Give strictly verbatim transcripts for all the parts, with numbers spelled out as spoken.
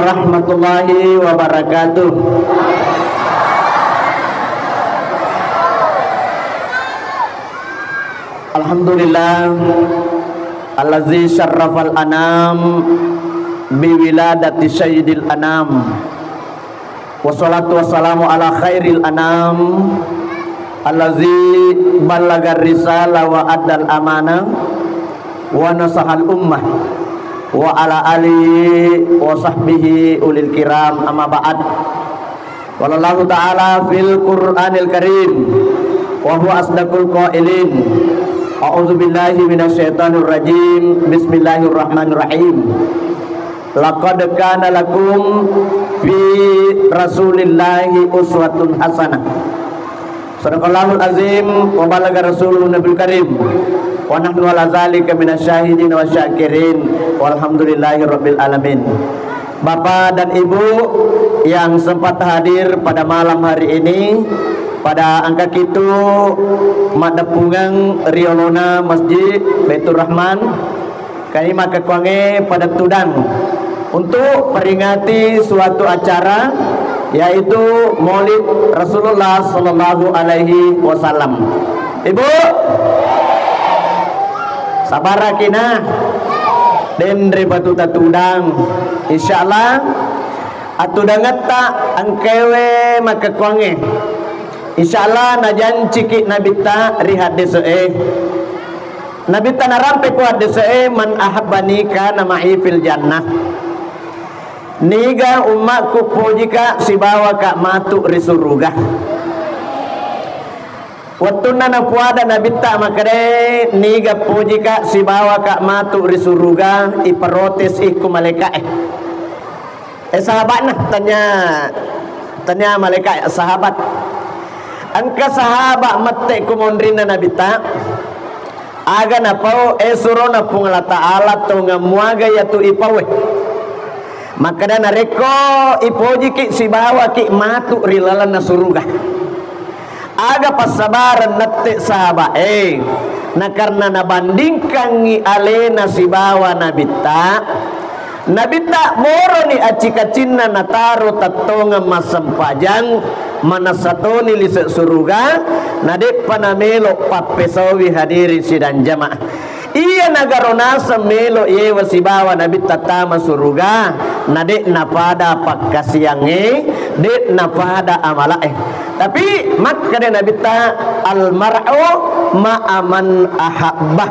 Warahmatullahi wabarakatuh. Alhamdulillah, allazi syarrafal anam biwiladati sayyidil anam. Wassalatu wassalamu ala khairil anam, allazi ballagar risala wa addal amanah wa nasahal ummah, wa ala alihi wa sahbihi ulil kiram, amma ba'd. Qala Allahu ta'ala fil Qur'anil Karim, wa huwa asdaqul qailin. A'udzu billahi minasyaitonir rajim. Bismillahirrahmanirrahim. Laqad kana lakum fi Rasulillahi uswatun hasanah. Sadaqallahul azim wa balaga rasuluhu nabiyul karim. Wa nahnu ala zalika minasyahidin wa syakirin. Walhamdulillahi rabbil alamin. Bapak dan Ibu yang sempat hadir pada malam hari ini, pada engka kitu maddeppungeng ri olona Masjid Baitur Rahman, kami makkekkuangnge pada tudang untuk peringati suatu acara, yaitu Maulid Rasulullah sallallahu alaihi wasallam. Ibu, sabaraki na, denre batu tatudang. Insyaallah, atudangetta engkaewe makkekkuangnge. Insyaallah, najanciki Nabitta ri haddese'e. Nabitta narampe ku haddese'e, "Man ahabbani kana ma'i fil jannah." Niga ummakku pojika sibawaka matu ri suruga. Wettunna napuada Nabitta makkedae, "Niga pojika sibawaka matu ri suruga?" Iprotes ikku malaika'e. Eh, sahabatna, tanya, tanya malaika, sahabat. Engka sahabat mette ku monrinna Nabitta. Aga napau, eh, surona Puang Allah Ta'ala tongeng muaga yatu ipaue. Makkeda, narekko ipojiki sibawaki matu ri lalenna suruga. Aga passabareng nette sahabat e, nakarna nabandingkangngi alena sibawa Nabitta, Nabitta moroni acci-kaccinna nataro tettongeng massempajang, manessa toni lise suruga, nade'pa namelo pappesaui, hadirin sidang jamaah. Iya nagaro naseng melo yewa sibawa Nabitta tama suruga, na de' napada pakkasiangnge, de' napada amala'e. Tapi makkeda Nabitta, "Al mar'u ma'a man ahabba."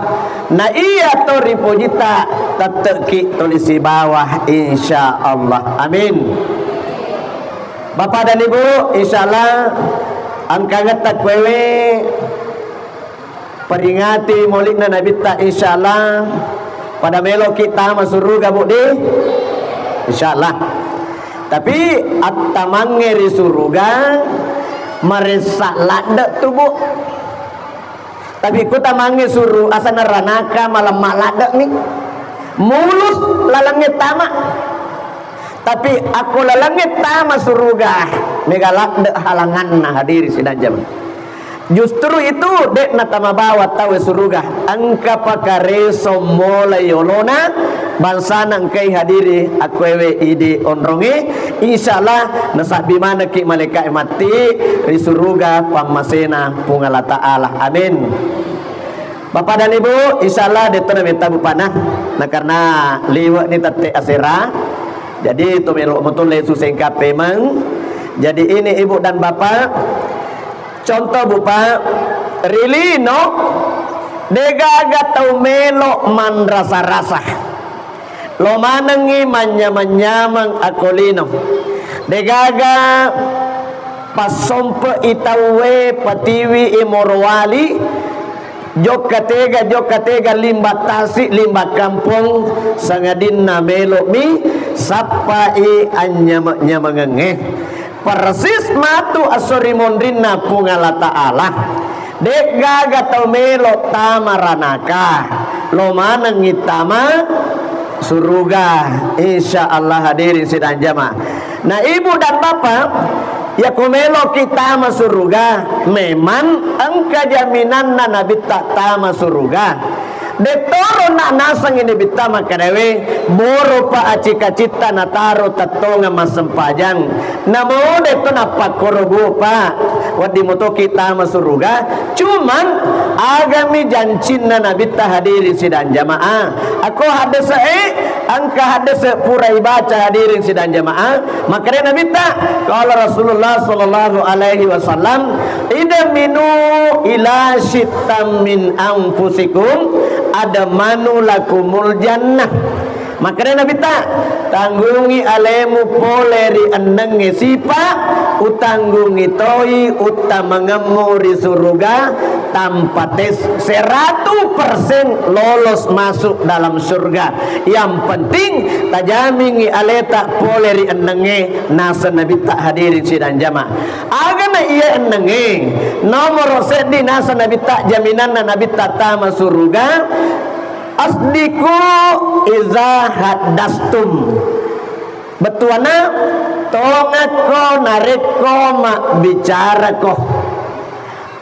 Na iya to ripojitta, tette'ki tuli sibawa, insya Allah. Amin. Bapak dan Ibu, insya Allah engkangetta kuewe peringati maulidna Nabitta, insyaallah pada meloki tama suruga, Bu, di? Insyaallah. Tapi attamangnge ri suruga maressa ladde tu, Bu. Tapi ku tamangnge suru asana ranaka malemma ladde ni. Mulus lalengnge tama. Tapi akko lalengnge tama suruga, mega ladde halanganna, hadiri sidang jamaah. Justru itu, de' natamabawa tau suruga. Engka pakareso mola yolona, bangsana engkai hadiri akkuewe idi onrongnge. Insyaallah, nasabbi manekki malaika'e matti ri suruga pammasena Puang Allah Ta'ala. Amin. Bapak dan Ibu, insyaallah de' to nametta bupana. Nah, karena liwe' ni tette asera. Jadi, to melo mutu lesu sengka pemeng. Jadi, ini Ibu dan Bapak, contoh, Bu, Pak, ri lino, degaga tau melo manrasa-rasa. Lo manengngi manyameng-nyameng akko lino. Degaga passompe'i tauwe, patiwi i morowali, jokka tega, jokka tega, limba tasi, limba kampong, sangadinna melo'mi sappai anynyame-nyamengengnge. Persis matu esso ri monrinna Puang Allah Ta'ala. De'gaga tau melo tama ranaka, lo manengngi tama suruga. Insya Allah, hadirin sidang jamaah. Nah, Ibu dan Bapak, yako meloki tama suruga, memang engka jaminanna Nabitta tama suruga. Dettoro na nasengngi Nabitta makkedae, boro pa acika-citta nataro tettongeng massempajang. Namo detto nappakkoro bu, Pak, wedding mutoki tama suruga. Cuman agami jancinna Nabitta, hadirin sidang jamaah. Ako haddese e, engka haddese pura ibaca, hadirin sidang jamaah. Makkeda Nabitta, qala Rasulullah sallallahu alaihi wasallam, "Idminu ila syittam min anfusikum, admanu lakumul jannah." Makkeda Nabitta, "Tanggungi alemu pole ri ennengnge sipa, utanggungi toi uttamangemmu ri suruga tanpa tes, seratus persen lolos masuk dalam surga. Yang penting tajamingi aleta pole ri ennengnge." Naseng Nabitta, hadirin sidang jamaah. Agana iya ennengnge, nomoro seddi naseng Nabitta, jaminanna Nabitta tama suruga, "Asdiku iza haddastum." Bettuanna, tongakko narekko mabbicarako.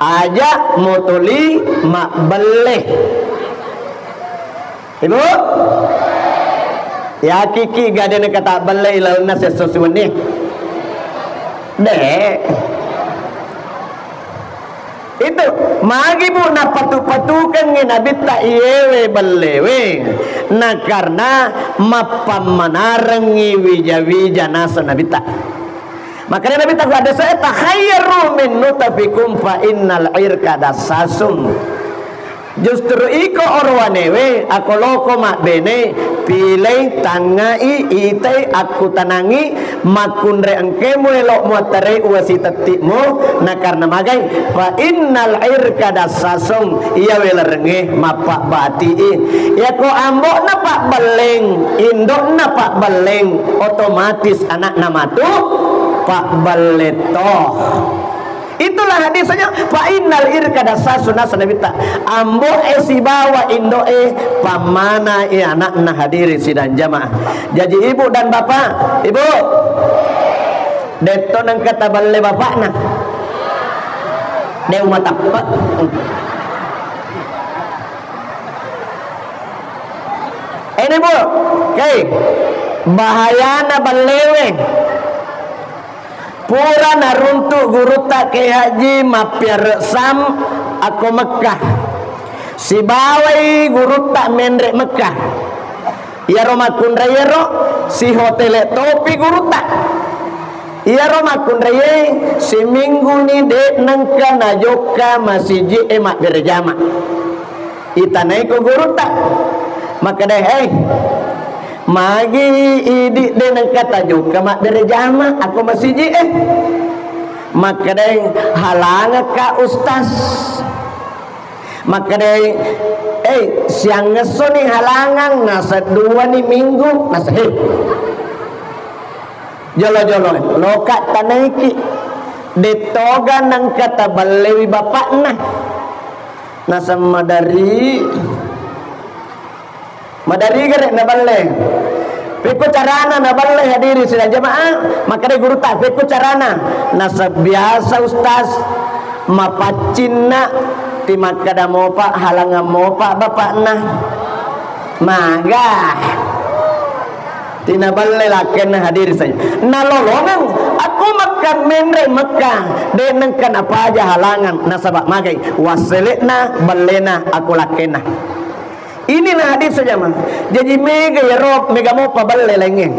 Aja motoli mabbelle. Ibu? Yakiki gadena kata belle ilalenna sesso siwenni. De. Itu, magi bu napatu-patukengngi Nabitta iyewe bellewe, na karena mappammanarengngi wija-wija naseng Nabitta. Makanya Nabitta ku hadese, "Takhayyaru min nutafikum fa innal irka dassasum." Justru iko orowanewe, ako loko mabbene, pilei, tangai, itai, akkutanangi, makkunre engkemu elo muattarei uwasi tetti'mu, na karena magai, fa innal irka dassasum, iya welerenge mappabbati'i. Iyako ambo'na pabbelleng, indo'na pabbelleng, otomatis anakna matu pabbelle to. Itulah hadisnya, fa innal irka dassasum, naseng Nabitta. Ambo'e sibawa indo'e pammana e anakna, hadirin sidang jamaah. Jaji ibu dan bapak, ibu, detto nengka tabelle bapakna. De umatappe. Ini bu, oke. Bahayana bellewe. Pura naruntu gurutta Kiai Haji mappiare sam akko Mekkah. Sibawai gurutta menre Mekkah. Iyaro makkunraiero sihotele topi gurutta. Iyaro makkunraie simingguni de nengka najokka masiji'e mabbere jama. Itanaiko gurutta. Makkeda, "Hei, magi idi de nengka tajokka mabbere jama akko masiji e?" Makkeda, "Halangakka, Ustaz." Makkeda, "Eh, siangngessoni halangang, nasedduani minggu." Nase-, "Hei, jolo-jolo, loka tanaiki, dettoga nengka tabellewi bapakna." Naseng, "Madari, madari gare naballe." Pekko carana naballe, hadirin sidang jamaah? Makkeda gurutta, "Pekko carana?" Naseng, "Biasa, Ustaz, mapaccinna, timakkeda mopa, halangang mopa bapakna." Maga. Tinaballe lakkenna, hadirin saja. Nalolongeng, akko Mekkah, menre Mekkah, de nengka napaja halangang, nasaba magai, wassele'na ballena akko lakkenna. Inilah hadis saja, ma. Jaji mega yaro, mega mopa balle laingnge.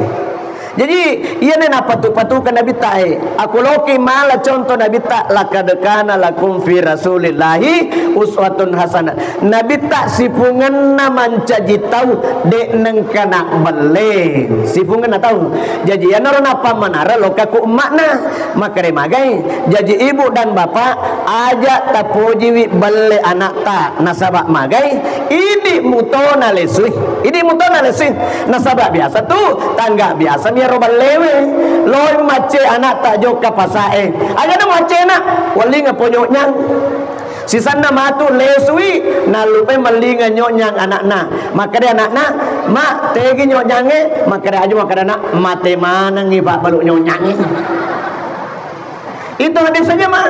Jaji, iyana napatu-patukeng Nabitta e. Akko loki mala contoh Nabitta, "Laqad kana lakum fi Rasulillahi uswatun hasanah." Nabitta sipungenna mancaji tau, de nengka nabbelle. Sipungenna tau. Jaji, iyanaro napammanareng lokka ku umma'na. Makkeda magai. Jaji, ibu dan bapak, aja tapojiwi belle anakta. Nasaba magai, idi mutona lesui. Idi mutona lesui. Nasaba biasa tu, tangga biasa mi ero ballewe. Loi macce anakta jokka pasae. Agana maccena, wellinga po nyonyang. Sisanna matu lesui, nallupai mellinga nyonyang anakna. Makkeda anakna, "Ma, tegi nyonyangnge?" Makkeda aju, makkeda anak, "Mate manengi pabbalu nyonyangnge." Itu hadisnya, ma.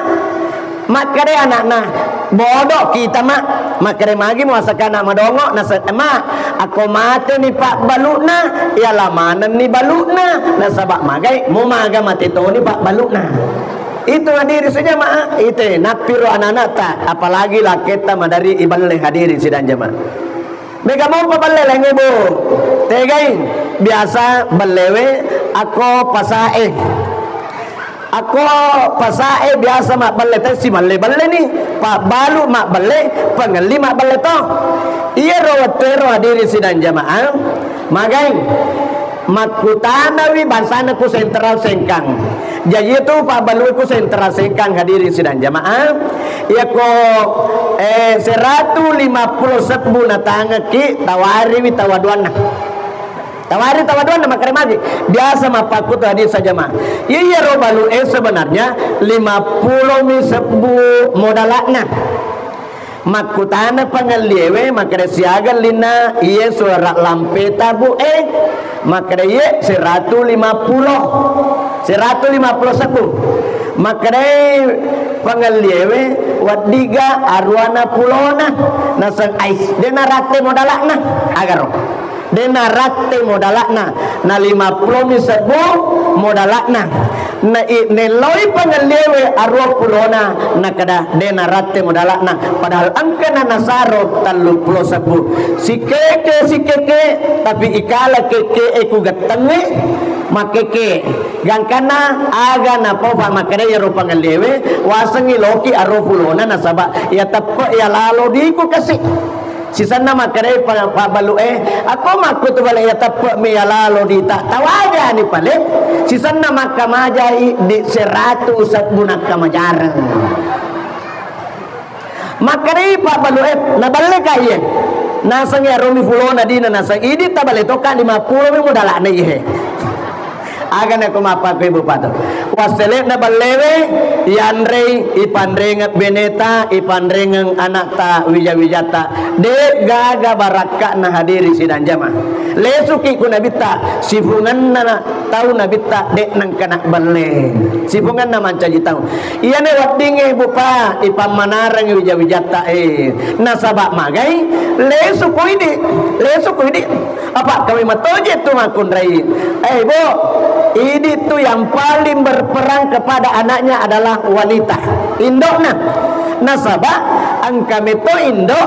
Makkeda anakna, "Bodoh kita, Mak." Makkeda, "Magi muasakana madongo?" Nasa-, "Mak, ako mateni pabbalu'na, iya lamanenni balu'na. Nasaba magai, mu maga mate toni pabbalu'na." Itu hadirin sidang jamaah, ite nappiro anak-anakta, apalagi laketta madari ibelle hadirin sidang jamaah. Mega mopa belle laingnge, Bu. Tegai, biasa bellewe akko pasae. Akko pasae biasa mabbelle, tesi belle-belle ni. Pabbalu mabbelle, pengelli mabbelle to. Iyaro wettuero hadirin sidang jamaah, magai makkutanawi bangsana ku Sentral Sengkang. Jaji itu pabbalu ku Sentral Sengkang hadirin sidang jamaah. Iyako, eh, seratu lima puluh sebbu natangekki, tawariwi tawaduanna. Tawari tawaduanna makkeda magi. Biasa mappakkutu hadirin sidang jamaah. Iyaro balu e sebenarnya lima puluh mi sebbu modalakna. Makkutana pangelliewe, makkeda, "Siaga ellinna iye suara lampeta, Bu e?" Makkeda, "Iye, seratu lima puluh. Seratu lima puluh sebbu." Makkedai pangelliewe, "Weddiga aruana pulona?" Naseng, "Ais, de naratte modalakna." Agaro. De naratte modalakna, na lima puluh mi sebbu modalakna. Na i-, nelloi pangelliewe arua pulona, nakada de naratte modalakna, padahal engkana nasaro tellu puluh sebbu. Sikeke, sikeke, tapi ikala keke e ku gettengnge, makkeke. Gangkanna aga napofa makkeda iyaro pangelliewe, wasengngi loki arua pulona nasaba iya teppe iya lalo diku kasi. Sisenna makkedai pa-, pabbalu e, "Akko makkutu bale iya teppe mi iya lalo dita, tawajani pale." Sisenna makkamajai di seratu sebbu nakkamajareng. Makkedai pabbalu e, "Naballe ka iye?" Naseng iyaro mi fulona dina naseng, "Idi tabale toka lima puluh mi modalakna iye." Aga nako mappakkoi Bupati. Wassele'na ballewe, yanrei, ipanrengeng beneta, ipanrengeng anakta, wija-wijata. De gaga barakka'na hadiri sidang jamaah. Lesuki ku nabitta, sifungenna tau nabitta, de nengkana balle. Sifungenna mancaji tau. Iyana weddingnge Bupa, ipammanareng wija-wijatta e. Nasaba magai, lesu ku idi, lesu ku idi. Apa kami matoje tu makkunrai. Eh, Bu, idi tu yang paling berperan kepada anaknya adalah wanita. Indokna. Nasaba engka meto indo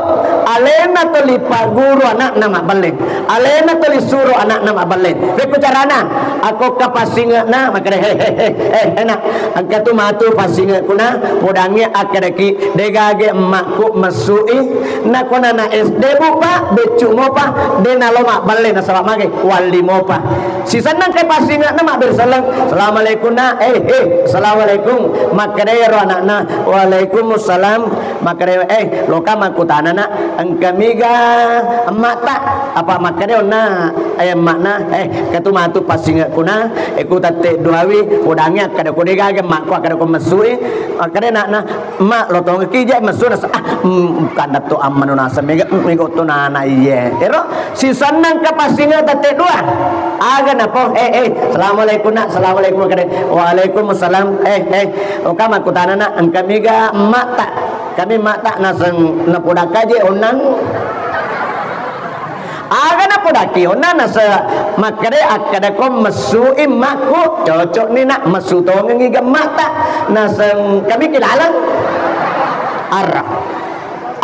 alena toli paguru anakna mabballe. Alena toli suro anakna mabballe. Pekko carana, ako ka passinge'na, makare, "He, he, he, he, enak. Engka tu matu passinge'ku na, podangngi akkedaki, de gage emmakku messui." Nakonana S D, Bu, Pak, beccu mopa, de nalo mabballe nasaba mage, walli mopa. Sisenna engka passinge'na mabbere selleng, "Assalamualaikum, Nak." "Eh, eh, assalamualaikum." Makkeda ero anakna, "Waalaikumsalam." Makkeda, "Eh, loka makkutana, Nak, engka miga emma'ta?" Apa makkeda onna, eh, emma'na, "Eh, katu matu passinge'ku na, eh, ku tette duawi, udangi akkeda ko de gage emmakku, akkeda ko messui." Makkeda anakna, "Emma, lo tongekki je messu." Nasa, ah, mm, kanda to ammanu nasa mega, mega to nana iye. Ero, sisenna engka passinge tette dua. Aga napo, eh, eh, "Assalamualaikum, Nak." "Assalamualaikum." Makkeda, "Waalaikumsalam." "Eh, eh, oka makkutana, Nak, engka miga emma'ta?" "Kami emma'ta naseng napodakka je onnang." Aga napodakki onna nase makkeda, "Akkeda ko messui emmakku, cocok ni, Nak, messu tongengi gemma'ta." Naseng kami kilaleng. Arra.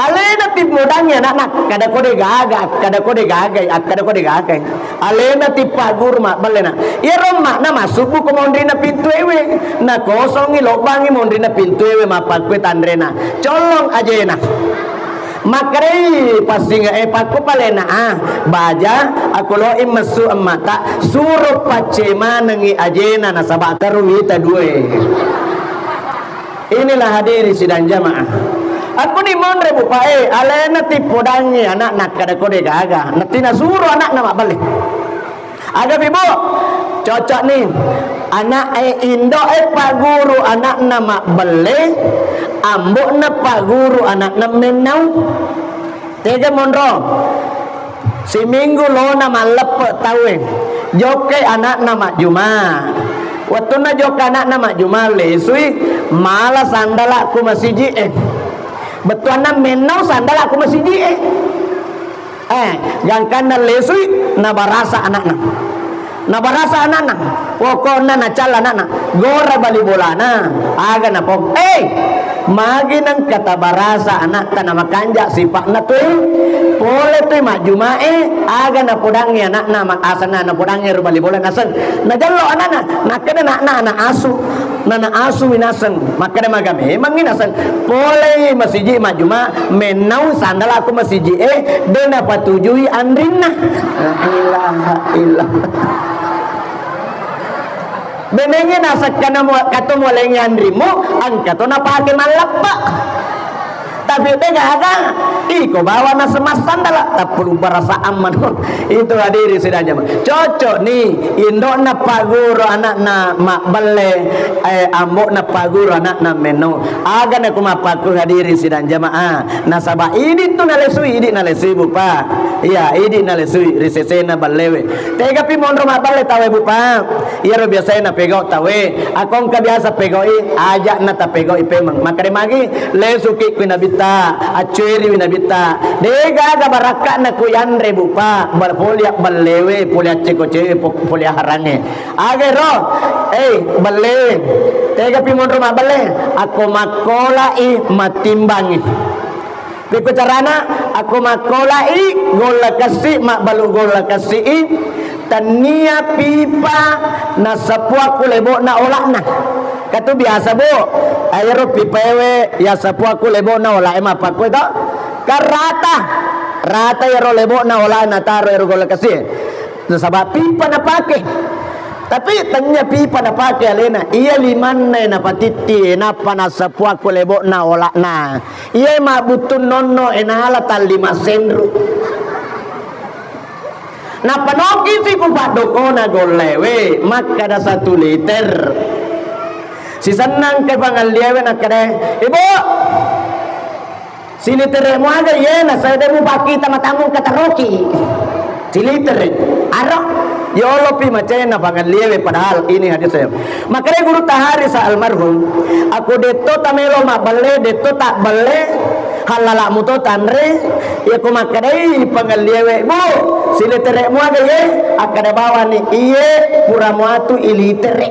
Alena timmodangi anakna, kada ko de gaga, kada ko de gagai, akkeda ko de gagai. Alena tippaguru mabballe, Nak. Iyaro emma'na masubbu ko monrina pintu ewe. Nakosongi lobbangi monrina pintu ewe mappakkue tanrena. Collong ajena. Makkedai passinge'e, "Pakku palena, ah, baja, aku loi messu emma'ta, suro pacce manengi ajena nasaba karu wita due." Inilah hadiri sidang jamaah. Aku ni monre Bupa e, alena tippodangi anakna kada kode gaga. Nati nasuro anakna mabballe. Aga fi, Bu? Cocok ni. Anak e indo e paguru anakna mabbelle, ambokna paguru anakna mennau. Tega monro. Siminggu lona malleppe tau e. Jokke anakna majjuma. Wettunna jokka ana'na majjuma, lesui, mala sandala ku masiji e. Bettuanna mennau sandala ku masiji e. Eh, gangkanna lesui, nabarasa ana'na. Nabarasa ana'na. Pokokna nacalla ana'na. Gora bali bolana. Aga napau. Eh, magi nengka tabarasa ana'ta namakanja sipa'na tu. Pole tu majjuma e. Aga napodangngi ana'na, ma-, asenna napodangngi ro bali bola naseng. Najello ana'na. Nakkeda ana'na, anak asu. Nana asu winaseng, makkeda maga memangngi naseng. Polei masiji majjuma, mennau sandala ku masiji e, de napatujui anrinna. La ilaha illallah. Benengngi nasekkana mu-, kato mualengngi anrimmu, engka to napake malleppa. Tapi de gaga, iko bawa naseng massandala, tappulu barasa aman. Itu hadiri sidang jama. Cocok ni, indokna paguru anakna mabbelle, eh, ambokna paguru anakna menno. Aga na ku mappakku hadiri sidang jamaah. Nasaba idi tu nalesui, idi nalesui bupa. Iya, idi nalesui ri sesena ballewe. Tegapi monro mabbelle tawe bupa. Iyaro biasae napegau tauwe. Ako engka biasa pegau'i, aja'na tapegau'i pemeng. Makkeda magi, lesuki ku nabitta, accueriwi nabitta. De gaga barakka'na ku yanre bupa, bal-, poli abballewe, poli acceko-cewe, po-, poli aharangnge. Aga ero, eh, ballewe. Tegapi monro mabballe, ako makkola'i mattimbangngi. Pekko carana, akko makkola'i golla kessi, mabbalu golla kessi'i, tennia pipa nassapua ku lebo'na ola'na. Katu biasa, Bu, ayaro pipaewe yassapua ku lebo'na ola'e mappakkue to? Kan rata. Rata yaro lebo'na ola'e nataro yaro golla kessi. Nasaba pipa napake. Tapi tennia pipa napake alena, iya limanna napatitti, nappa nassapua ku lebo'na ola'na. Iyae mabbuttung nonno e nala talli massenru. Nappa noki si ku paddokona gollewe, makkada satu liter. Sisennang ke pangalliawe nakkada, "Ibu, silitere'mu aga iye, nasaba de mupakkita matamu kataroki." Silitere. Aro, yolopi macena pangalliawe padahal ini hadis saya. Makkeda guru tahari sa almarhum, "Aku detto tamelo mabballe, detto tabballe, hallala'mu to tanre." Iya ko makkedai pangalliawe, "Bu, silitere'mu aga iye?" Akkeda bawani, "Iye, pura muatu ilitere."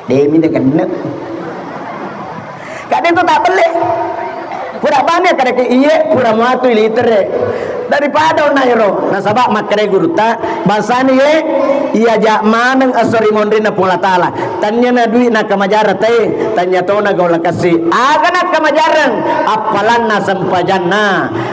Demi de genne. Kadde tu tabbelle. Pura bani kada ke iye, pura muatu ilitere. Daripada onna ero, nasaba makkeda gurutta, bangsani ye, iya ja maneng esso ri monrinna Puang Allah Taala. Tanya na dui na kamajarang te, tanya tona gaula kassi. Aga na kamajarang, appalanna sempajanna.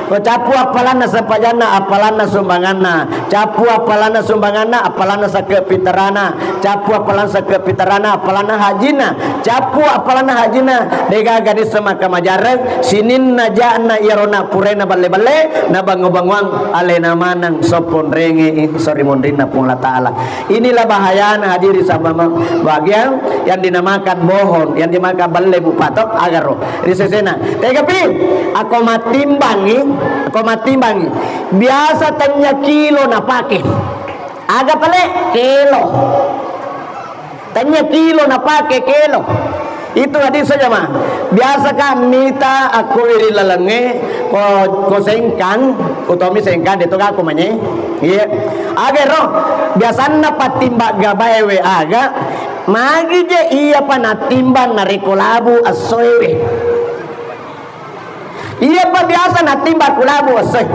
Ko cappu appalanna sempajanna, appalanna sumbanganna. Cappu appalanna sumbanganna, appalanna sakke pitarana. Cappu appalanna sakke pitarana, appalanna hajjinna. Cappu appalanna hajjinna, degaga dissa makkamajareng, sininna ja'na iyaro na puraina balle-balle, nabango-bangoang alena maneng sopponrenge i sori monrinna Puang Allah Taala. Inilah bahayana hadiri sama bagian yang dinamakan bohong, yang dimakan balle bu patok agaro. Ri sesena. Tegapi, ako mattimbangi, ako mattimbangi. Biasa tennya kilo napake. Aga pale? Kelo. Tennya kilo napake, kelo. Itu hadis saja, ma. Biasa ka mita aku iri lalengnge, ko, ko sengkang, ko tomi sengkang, deto ka aku manye. Iya. Aga ro, biasanna pattimbang gabae we aga, magi je iya pa nattimbang narekko labu essoe we. Iyapa biasa nattimbang ku labu essoe.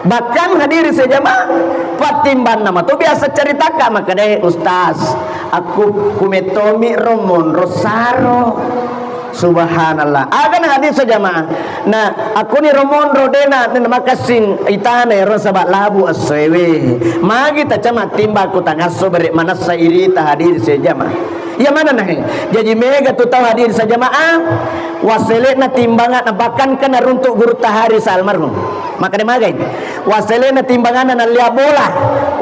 Bahkan hadiri sejamaah, pattimbanna matu biasa caritakka makkeda, "Eh, Ustaz, aku kumettomi ro monro saro." Subhanallah. Aga na hadiri sejamaah. Nah, aku ni ro monro dena, dena makessing itana ro saba labu essoe we. Magi taca mattimbang ku tangasso bere manessa irita hadiri sejamaah. Iya manenna he. Jaji mega tu tau hadir sajamaah, wassele'na timbanganna, bahkan kan naruntuk gurutta Haris almarhum. Makkeda magai. Wassele'na timbanganna nallia bola,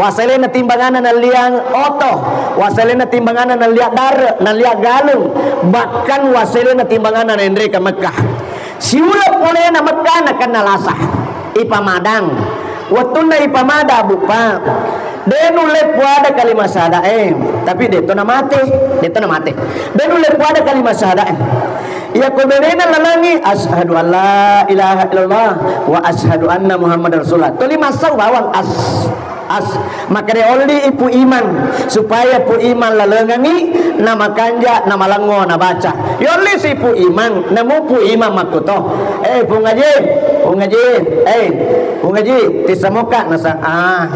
wassele'na timbanganna nallia oto, wassele'na timbanganna nallia dare, nallia galung, bahkan wassele'na timbanganna naenre ke Mekkah. Siuleng polena Mekkah nakenna lasa. Ipamadang. Wettunna ipamadang, buppa. De nulle puada kalima syahada, eh, tapi de to namate, de to namate. De nulle puada kalima syahada, eh. Iya ko benena lalengi, asyhadu alla ilaha illallah wa asyhadu anna Muhammadar Rasulullah. Toli massau bawang as, as. Makare olli ipu iman, supaya pu iman lalengangi, namakanja, namalengo, nabaca. Yolli si pu iman, namu pu iman makkuto. Eh, Pung Haji, Pung Haji, eh, Pung Haji, tisamoka nasa, ah.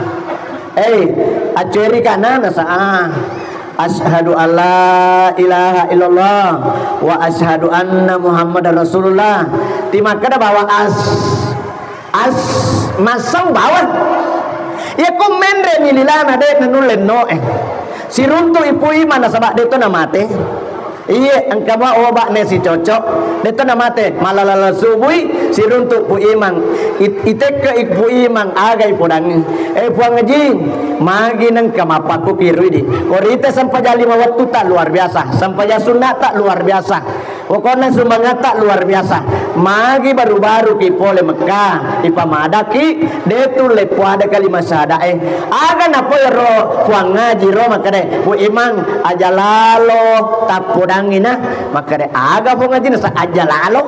Eh, accueri kana nasa, ah. Asyhadu alla ilaha illallah wa asyhadu anna Muhammadar Rasulullah. Timakkeda bawa as, as, massau bawang. Iya ko menre ni lilana de nanulle no, eh. Siruntu ipu iman nasaba de to namate. Iye, engka mua obat ne sicocok. De to namate, malalala subui, siruntu pu imang. It-, itekke ipu imang, aga ipodangi. Eh, Puang Haji, magi nengka mappakku kirui di. Korita sempajang lima waktu tak luar biasa. Sempajang sunat tak luar biasa. Pokoknya sumbangan tak luar biasa. Magi baru-baru ki pole Mekah, ipamadaki, de tulle puada kalima syahadae. Aga napoiro Puang Haji ro makkeda, Pu Imang, aja lalo tappodangi na. Makkeda, aga Puang Haji nasa aja lalo?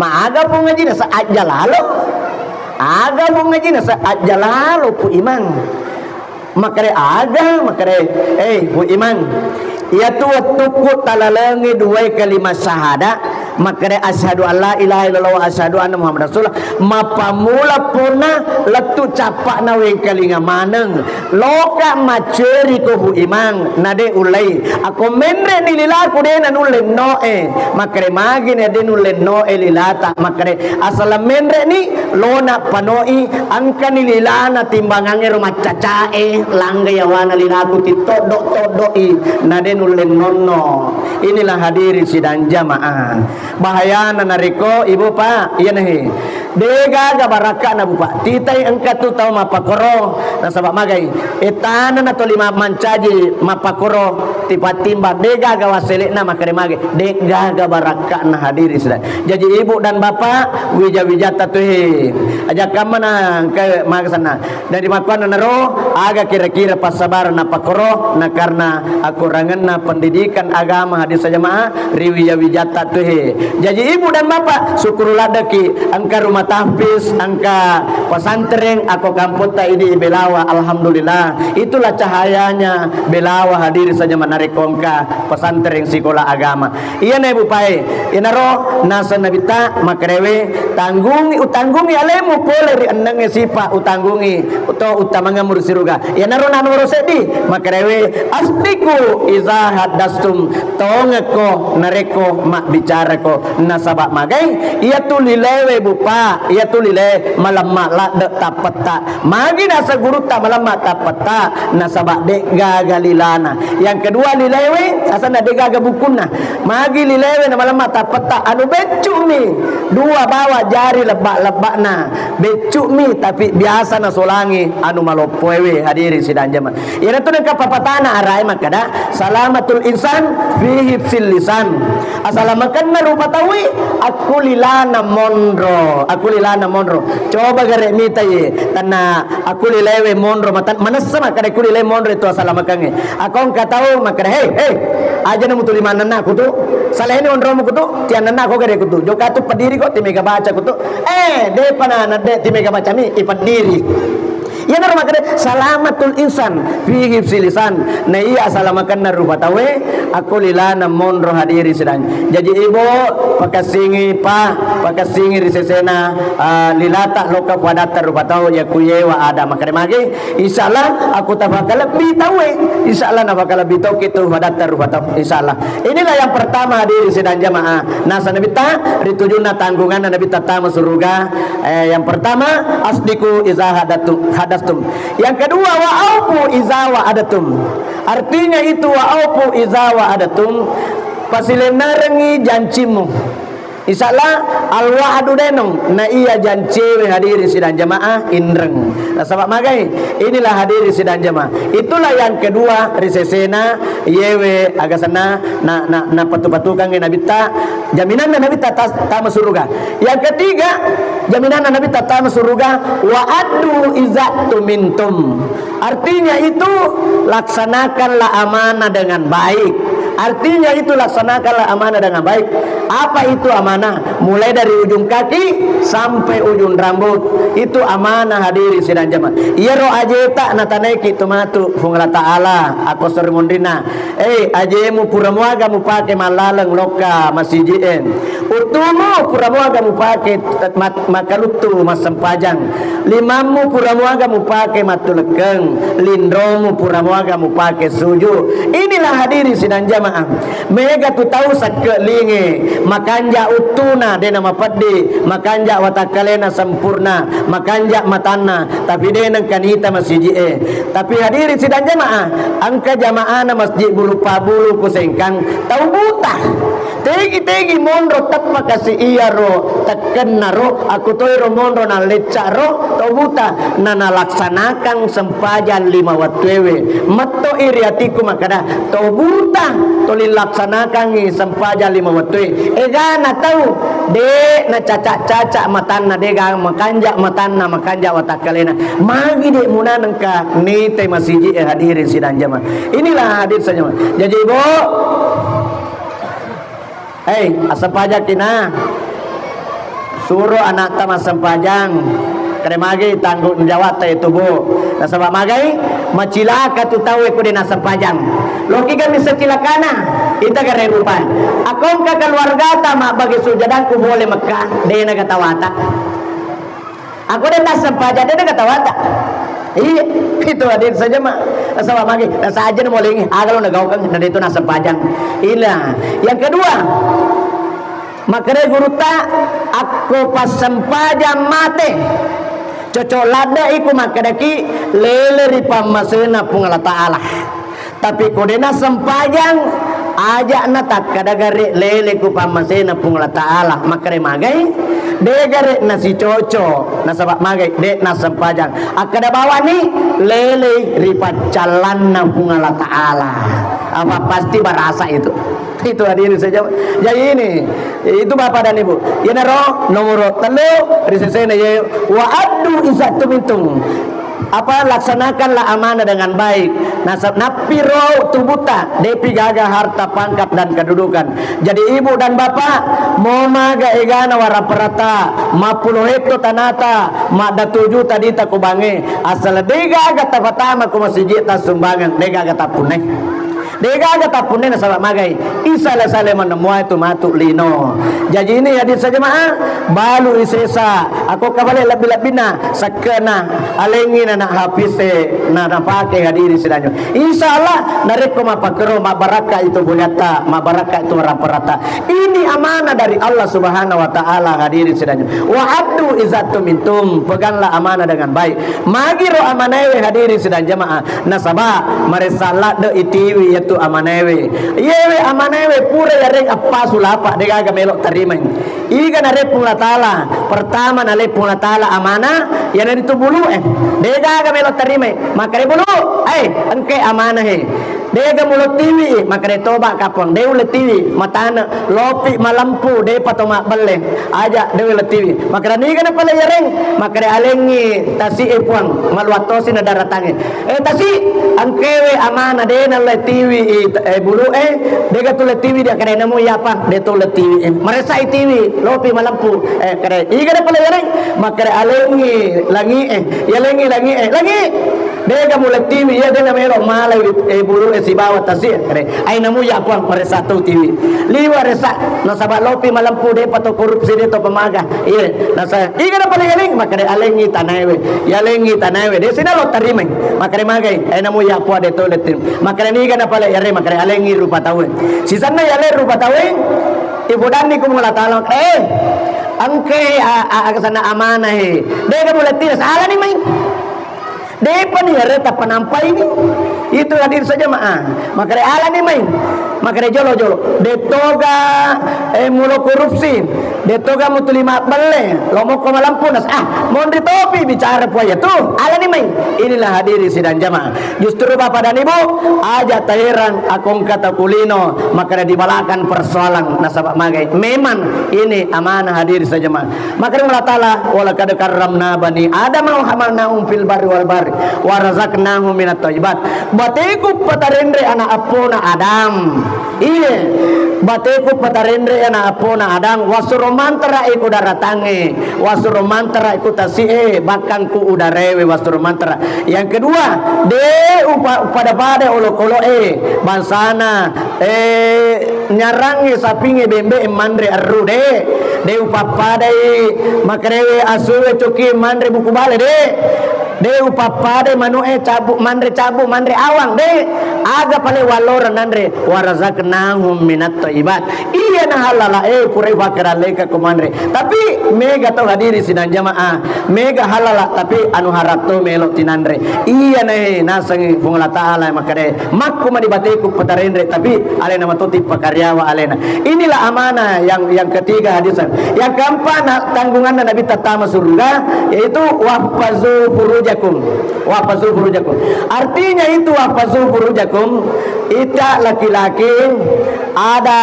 Ma aga Puang Haji nasa aja lalo? Aga Puang Haji nasa aja lalo, Pu Imang? Makkeda aga, makkeda, eh, Pu Imang, iyatu wettukku talalengi duai kalima syahada, makkeda asyhadu alla ilaha illallah wa asyhadu anna Muhammadar Rasulullah, mappammula pona lettu cappa'na wengkalinga maneng, loka macceri ko Pu Imang, na de ullei. Ako menre ni lilaku de nanulle noe, makkeda magi na de nulle noe lilata, makkeda asal menre ni lona panoi, engkani lilana timbangangnge ro maccacae, langga yawana lilaku ti toddo-toddo'i, na de nulle nonno. Inilah hadirin sidang jamaah. Bahayana narekko ibu, Pak, iyanahe. De gaga barakka'na, Bu, Pak. Titai engka tu tau mappakoro, nasaba magai. E, tana na toli ma-, mancaji mappakoro, tipa-timba. De gaga wassele'na makkeda mage. De gaga barakka'na hadirin sidang. Jaji ibu dan bapak, wija-wijata tu he. Aja kammana engka maga senna. Dari makkuannanaro, aga kira-kira passabaran napakkoro, na karena akurangenna pendidikan agama hadirin jamaah, ri wija-wijatta tu he. Jaji ibu dan bapak, syukur laddeki engka rumah tahfiz, engka pesantren, ako kampotta idi Belawa, alhamdulillah. Itulah cahayanya Belawa hadirin sidang jamaah narekko engka pesantren sikola agama. Iyana ibu pae, iyanaro naseng Nabitta makkedae, tanggungi, utanggungi alemu pole ri ennengnge sipa, utanggungi to uttamangemmu ri suruga. Iyanaro na nomoro seddi, makkedae, asdiku iza haddastum, tongekko narekko mabbicarako. Nasaba magai, iyatu lilewe, Bu, Pak, iyatu lile malemma ladde tappetta. Magi naseng gurutta malemma tappetta, nasaba de gaga lilana. Yang kedua, lilewe asanna de gaga bukunna. Magi lilewe na malemma tappetta, anu beccumi dua bawa jari lebba-lebbana. Beccumi tapi biasa nasolangi anu maloppoewe, hadirin sidang jamaah. Iyanatu nengka papatana arae makkeda, salamatul insan fi hifzil lisan. Asalamakenna rupa tauwe akkulilana monro, akkulilana monro. Coba gare mitai, tanna akkulilewe monro, matan-, manessa makkeda kulilewe monro itu asalamakengnge. Ako engka tau makkeda, "Hei, hei, aja na mutuli mannenna kutu. Saleni onromu kutu, tiannenna ko gare kutu. Jokka tu pediri ko timega baca kutu." Eh, depa na, na de timega baca mi, ipeddiri. Iyanaro makkeda salamatul insan fi hifzil lisan. Na iya asalamakenna rupa tauwe akko lilana monro, hadirin sidang. Jaji ibu, pakassingi pa, pakassingi ri sesena, ah, lilata lokka padatta rupa tau yakkuyewa ada makkeda magi. Insyaallah aku tapakalebbi tauwe. Insyaallah napakalebbi toki tu padatta rupa tau. Insyaallah. Inilah yang pertama, hadirin sidang jamaah. Naseng Nabitta, ri tujunna tanggunganna Nabitta tama suruga. Eh, yang pertama, asdiku iza hadatu-, hadastum. Yang kedua, wa aufu iza wa'adatum. Artinya itu, wa aufu iza wa'adatum, pasilennerengngi jancimmu. Insya Allah, al-wa'du denong, na iya jancewe hadirin sidang jamaah, inreng. Nasaba magai, inilah hadirin sidang jamaah. Itulah yang kedua, ri sesena, yewe, aga senna, na, na, na patu-patukangngi Nabitta, jaminanna Nabitta tas-, tama suruga. Yang ketiga, jaminanna Nabitta tama suruga, wa addu iza tumintum. Artinya itu, laksanakanlah amanah dengan baik. Artinya itu, laksanakanlah amanah dengan baik. Apa itu amanah? Mulai dari ujung kaki sampai ujung rambut. Itu amanah, hadirin sidang jamaah. Iyaro ajeta natanaiki tu matu Puang Allah Ta'ala, akko sori monrinna. Eh, ajemu pura muaga mupake mallaleng lokka masiji'e. Uttumu pura muaga mupake mat-, makkaluttu massempajang. Limammu pura muaga mupake mattulekkeng. Linromu pura muaga mupake suju. Inilah hadirin sidang jamaah. Mega tu tau sakke'linge, makanja uttuna, de namapeddi, makanja watakkalena sempurna, makanja matanna, tapi de nengka nita masiji'e. Tapi hadirin sidang jamaah, engka jamaahna Masjid Bulu Pabulu ku Sengkang, tau buta. Tegi-tegi monro teppa kasi iyaro, tekkennaro, aku toiro monro nallecca'ro, tau buta, na nalaksanakan sempajang lima wattuewe. Metto iri atiku makkeda, tau buta, tuli laksanakangngi sempajang lima wattue. Egana tau, de nacaca-caca matanna, de ga makanja matanna, makanja watakkalena. Magi de munanengka nite masiji, eh, hadirin sidang jamaah. Inilah hadir senyum. Jadi, Bu, hei, assempajakki na. Suro anakta massempajang. Kare magi tanggung jawabta itu, Bu. Nasaba magai, macilaka tu tau e ko de nassempajang. Loki kan bisa cilakana. Ita gare rupa. Akongka keluargata mabbage sujadangku bole Mekka, de nagatawata. Aku de tassempajang, de nagatawata. Iya, itu hadir saja, Mak. Nasaba magi, nasaja na molengi, aga lo nagaukeng, na de tu nassempajang. Ila. Yang kedua, makkeda gurutta, akko passempajang mate, cocok ladde iko makkedaki lele ri pammasena Puang Allah Ta'ala. Tapi ko de nassempajang, aja'na takkada gare lele ku pammasena Puang Allah Ta'ala. Makkeda magai, de gare nasicoco, nasaba magai de nassempajang. Akkeda bawani lele ri paccallanna Puang Allah Ta'ala. Apa pasti barasa itu. Itu hadirin saja. Jadi ini, itu Bapak dan Ibu. Iyanaro nomor tellu, ri sesena ye, wa addu iza tumintum. Apa, laksanakanlah amanah dengan baik. Nasa-, nappiro tubuta, depi gaga harta, pangkat, dan kedudukan. Jadi ibu dan bapak, mo maga egana waraparata, mappulo hetto tanata, madda tuju tadita kubange, asal de gaga tapatama ku masiji tassumbangeng, de gaga tappunne. Degaga tappunne nasaba magai, isale-sale manemmuai tu matu lino. Jaji ini hadir saja ma'a, balu isesa, ako kabale lebbi-lebbina, sekkena, alengi na, na hapise, na, napake hadiri sidanyo. Insya Allah, narekko mapakkero, mabarakka itu buliatta, mabarakka itu raparata. Ini amanah dari Allah Subhanahu wa Ta'ala, hadirin sidang jamaah. Wa addu iza tumintum, peganglah amanah dengan baik. Magiro amanaewe, hadirin sidang jamaah. Nasaba maressa ladde itiwi yatu amanaewe. Iyewe amanaewe pura yareng appasu lapa, degaga melo tarimai. Iga nare Puang Allah Ta'ala, pertama nale Puang Allah Ta'ala amanah, iyanaritu bulu'e. Degaga melo tarimai. Makare bulu, ai, engke amanahe. Dega mulo tiwi, makare toba ka Puang, de ulle tiwi, matane, lopi malempu, depa to mabbelle, aja de ulle tiwi. Makare niga na pale yareng, makare alengi tasi e Puang, maluat tosi na daratange. Eh, tasi, engkewe amanah de nalle tiwi i, eh, bulu'e, dega tulle tiwi dia kare namu yapa, de tulle tiwi e. Maressa i tiwi, lopi malempu, eh, kare, iga na pale yareng, makare alengi langi e, yalengi langi e, langi! Dega mulle tiwi, iya de namelo mala wi, eh, bulu'e sibawa tasi, kare. Ai namu ya Puang, maressa to tiwi. Liwa ressa, nasaba lopi malempu depa to korupsi de to pemaga. Iya, nasa, iga na pale yaling, makare alengi tanaewe. Yalengi tanaewe. De sina lo tarimai. Makare magai, ai namu ya Puang de to lettim. Makare niga na pale yare, makare alengi rupa taue. Sisanna yale rupa taue, ibu dandi ku Puang Allah Ta'ala, eh, engke a, a, a, sana amanah e. Dega mulle tiwi, salani mai. Depani yareta panampaini. Itu hadir saja ma'a. Makare alani mai. Makare jolo-jolo. De toga, eh, mulo korupsi. Detto kamu tuli mabbelle, lomokko malempu nas-, ah, monri topi bicara puaya tu, alani mai. Inilah hadirin sidang jamaah. Justru Bapak dan Ibu, aja taherang akong kata kulino, maka dibalakan persoalan nasaba magai. Memang ini amanah hadirin sidang jamaah. Maka Allah Ta'ala, "Walaqad karramna bani Adam wa hamalnahum fil barri wal bahri wa razaqnahum minat thayyibat." Bateku patarenre anak appona Adam. Iye, bateku patarenre anak appona Adam, wasuro mantara iku daratange, wasuro mantara iku tasi'e, bahkan ku udarewe wasuro mantara. Yang kedua, de upa-, upada-pada olokolo'e, bangsana, eh, nyarangnge sapingnge bembe'e manre erru, de. De upappadai makarewe asuwe coki manre buku bale, de. De upappadai manu'e cabu manre, cabu manre awang, de. Aga pale walloreng nanre, warazaknahum minat thayyibat. Iya na halala, eh, purai fakaralleka ko manre. Tapi mega tau hadiri sidang jamaah, mega halala, tapi anu haratto melo tinanre. Iya na, eh, nasengi Puang Allah Ta'ala makade. Makku mani bateku patarenre, tapi alena matoti pakariawa alena. Inilah amanah yang, yang ketiga hadisan. Yang keempat, na-, tanggunganna Nabi tattama surga, yaitu wahfazu furujakum. Wahfazu furujakum. Artinya itu wahfazu furujakum, kita laki-laki ada,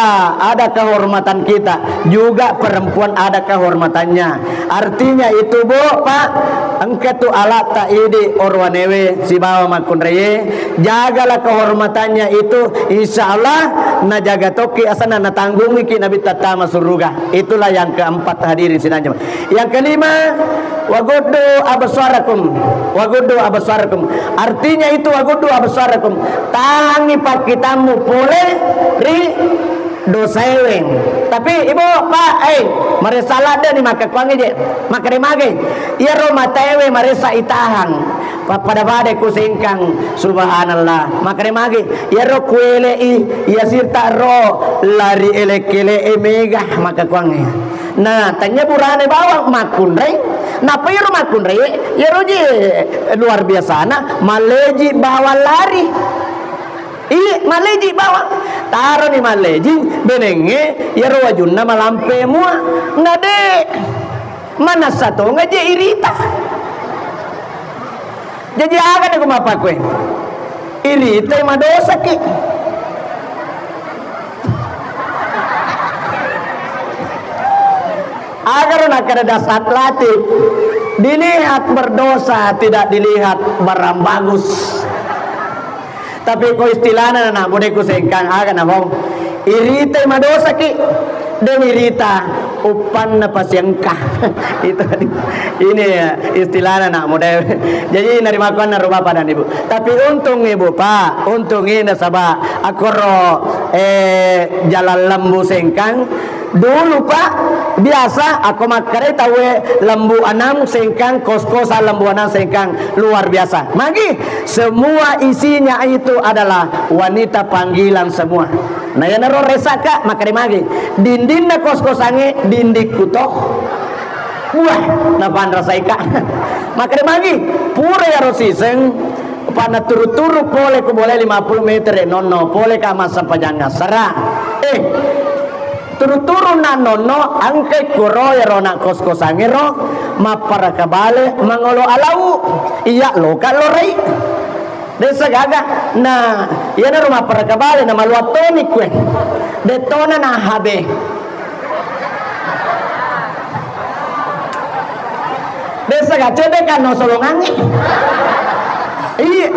ada kehormatan kita, juga perempuan ada kehormatannya. Artinya itu, Bu, Pak, engka tu alatta idi orowanewe sibawa makkunraie, jagalah kehormatannya itu, insya Allah najaga tokki asanna, natanggungiki Nabi tattama suruga. Itulah yang keempat hadirin sidang jamaah. Yang kelima, waguddu absarakum, waguddu absarakum. Artinya itu waguddu absarakum, tangi pakkitammu pole ri dosaewe. Tapi Ibu, Pak, eh, maressa ladde ni makkakuangnge je, makkeda mage. Iyaro mataewe maressa itahang. Pa-, pada-pada ku sengkang, subhanallah. Makkeda mage. Iyaro kuele'i, iya sirta ro, lari elek-ele'e mega makkakuangnge. Nah, tanya burane bawang makkunrai. Napa iyaro makkunrai? Iyaro je luar biasana, maleji bawang lari. Iya, malleji bawang. Taroni malleji, benengnge, iyaro wajunna malampe mua. Nade, manassa tonga je irita. Jaji aga na ku mappakkue? Iritai madosaki. Agaro nakkeda dasar latih. Dilihat berdosa, tidak dilihat barang bagus. Tapi ko istilahna anak muda ku sengkang aga na mau. Irita madosaki, de irita uppanna pasiengka. Itu tadi. Ini ya, istilahna anak muda. Jadi narimakonna ro Bapak dan Ibu. Tapi untung Ibu, Pak, untung ini sabab akoro, eh, jalan lembu sengkang. Dulu, Pak, biasa ako makkedai tauwe lembu anam sengkang, kos-kosan lembu anam sengkang, luar biasa. Magi, semua isinya itu adalah wanita panggilan semua. Nah, iyanaro resaka makkeda magi, dindinna kos-kosangnge dindikku to. Wah, napanrasaika. Makkeda magi, pura iyaro siseng, pana turu-turu pole ko bolae lima puluh meter e nonno, pole ka massempajang assara. Eh, turu-turu na nonno, angkai koro iyaro na kos-kosangnge ro, mapparaka bale, mangolo alau, iya loka lorai. Dessa gaga, na iyanaro mapparaka bale, na maluattoni kue. Dettona na habe. Dessa gacede kan no solongangngi. Iya.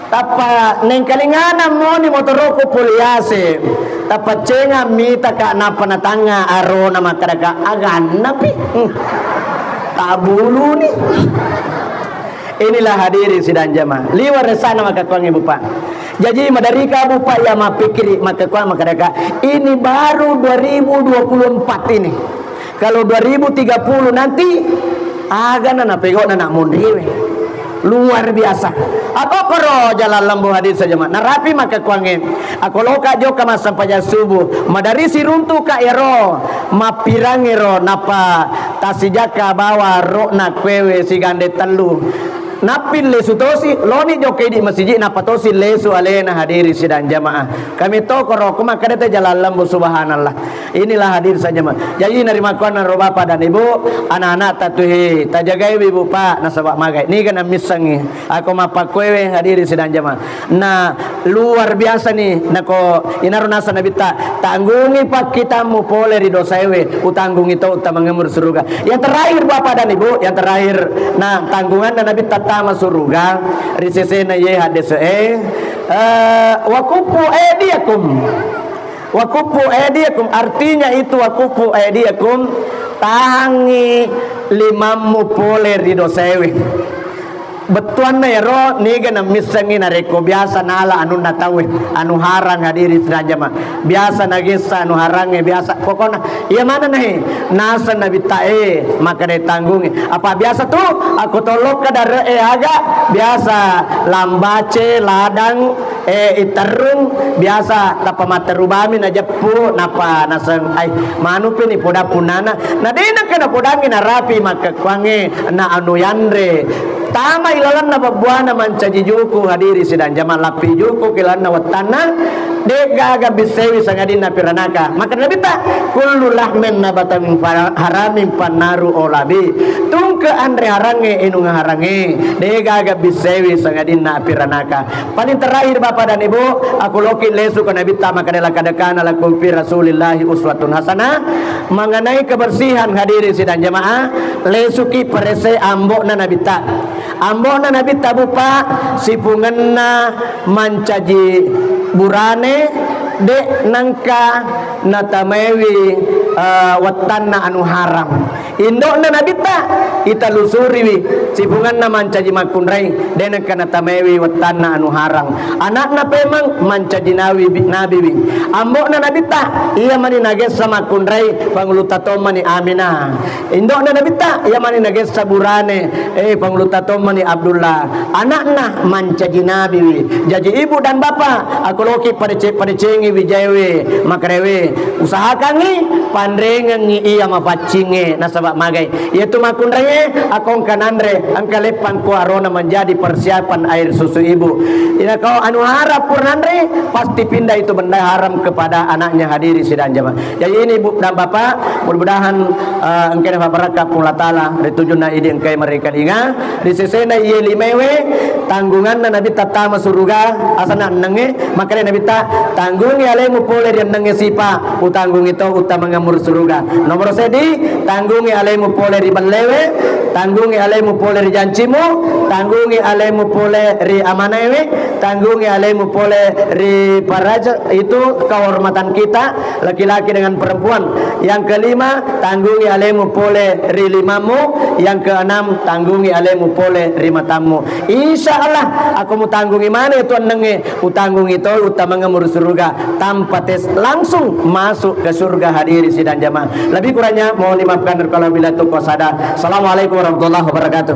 Tappa nengkalingana moni motoroku puliase. Tappa cenga mita ka napa natangnga arona makkadaka aganna pi. Hmm. Tabuluni. Inilah hadirin sidang jamaah. Liwa resana makkakuangnge Bupa. Jaji maderika Bupa iya mappikiri makkakuang makkadaka, ini baru dua ribu dua puluh empat ini. Kalau dua ribu tiga puluh nanti, agana napegona nak monriwe. Luar biasa. Ako koro jalan lembu hadirin sidang jamaah. Narapi makkakuangnge. Ako loka jokka massempajang subuh. Madari siruntuka ero. Mappirangngero napa tasijakka bawa ro'na kuewe sigande tellu. Nappi lesu tosi, loni jokka idi masiji, nappa tosi lesu alena, hadirin sidang jamaah. Kami to koroko makkeda te jalan lembu, subhanallah. Inilah hadirin sidang jamaah. Jaji narimakkuannang ro Bapak dan Ibu, anak-anak tatuhi, tajagaiwi Bu Pak, nasaba magai. Niga nammissengi. Ako mappakkuewe, hadirin sidang jamaah. Nah, luar biasa ni, nako inaro naseng Nabitta, tanggungi pakkitammu pole ri dosaewe, utanggungi to uttamangemu ri suruga. Yang terakhir Bapak dan Ibu, yang terakhir, nah, tanggunganna Nabitta tama suruga, ri sesena ye hadese e, eh, wa kuffu aidiakum. Wa kuffu aidiakum, artinya itu wa kuffu aidiakum, tahangi limammu pole ri dosaewe. Bettuanna iyaro, niga nammissengi narekko biasa nala anunna tauwe, anu harang, hadirin sidang jamaah. Biasa nagessa anu harangnge, biasa pokokna iya manenna he, naseng Nabitta e, makkeda tanggungi. Apa biasa tu, akko tolokka dare'e aga, biasa lambace, ladang, eh, iterrung, biasa tappa matteru bami najeppu, nappa naseng, ai, manupi ni podang punnana. Na de nengka napodangngi narapi makkekkuangnge, na anu yanre. Tama ilalenna babbuana mancaji juku, hadiri sidang jamaah, lappi juku ki lalenna wettanna, de gaga bissewi sangadinna piranaka. Maka Nabitta, kullu lahmin nabata min fara-, haramin fannaru aula bi. Tungke anre harangnge, inung harangnge, de gaga bissewi sangadinna piranaka. Paling terakhir, Bapak dan Ibu, aku loki lesu ke Nabitta, makkeda laqad kana lakum fi Rasulillahi uswatun hasanah. Mengenai kebersihan, hadirin sidang jamaah, lesuki parese ambo'na Nabitta. Ambo'na Nabitta, Bu Pak, sipungenna mancaji burane, de nengka natamaiwi, eh, wettanna anu haram. Indo'na Nabitta, italusuriwi, sipungenna mancaji makkunrai, de nengka natamaiwi wettanna anu harang. Ana'na pemeng mancaji nawi-, nabiwi. Ambo'na Nabitta, iya mani nagessa makkunrai, pangulutta tommani Aminah. Indo'na Nabitta, iya mani nagessa burane, eh, pangulutta tommani Abdullah. Ana'na mancaji nabiwi. Jaji ibu dan bapak, aku loki padece-, padecengi wijaewe, makarewe. Usahakangngi, panrengengngi iya mapaccingnge, nasaba magai. Iyatu makkunraie, ako engka nanre, engka leppang ko arona menjadi persiapan air susu ibu. Ina kau anu haram pura nanre, pasti pindah itu benda haram kepada anaknya, hadiri sidang jamaah. Jadi ini, Bu dan Bapak, mudah-mudahan, eh, engkana fabarakka Puang Allah Taala, ri tujunna idi engkai mereka dinga, ri sesena iye limewe, tanggunganna Nabitta tama suruga, asana ennengnge, makkeda Nabitta, tanggungi alemu pole ri ennengnge sipa, utanggungi to uttamangemu ri suruga. Nomoro seddi, tanggungi alemu pole ri bellewe, tanggungi alemu pole ri jancimu, tanggungi alemu pole ri amanaewe, tanggungi alemu pole ri paraja, itu kehormatan kita, laki-laki dengan perempuan. Yang kelima, tanggungi alemu pole ri limamu. Yang keenam, tanggungi alemu pole ri matammu. Insya Allah, aku mutanggungi mana itu ennengnge, utanggungi to uttamangemu ri surga tanpa tes, langsung masuk ke surga, hadiri sidang jamaah. Lebih kurangnya mohon dimaafkan kalau bila tuh kosada. Assalamualaikum warahmatullahi wabarakatuh.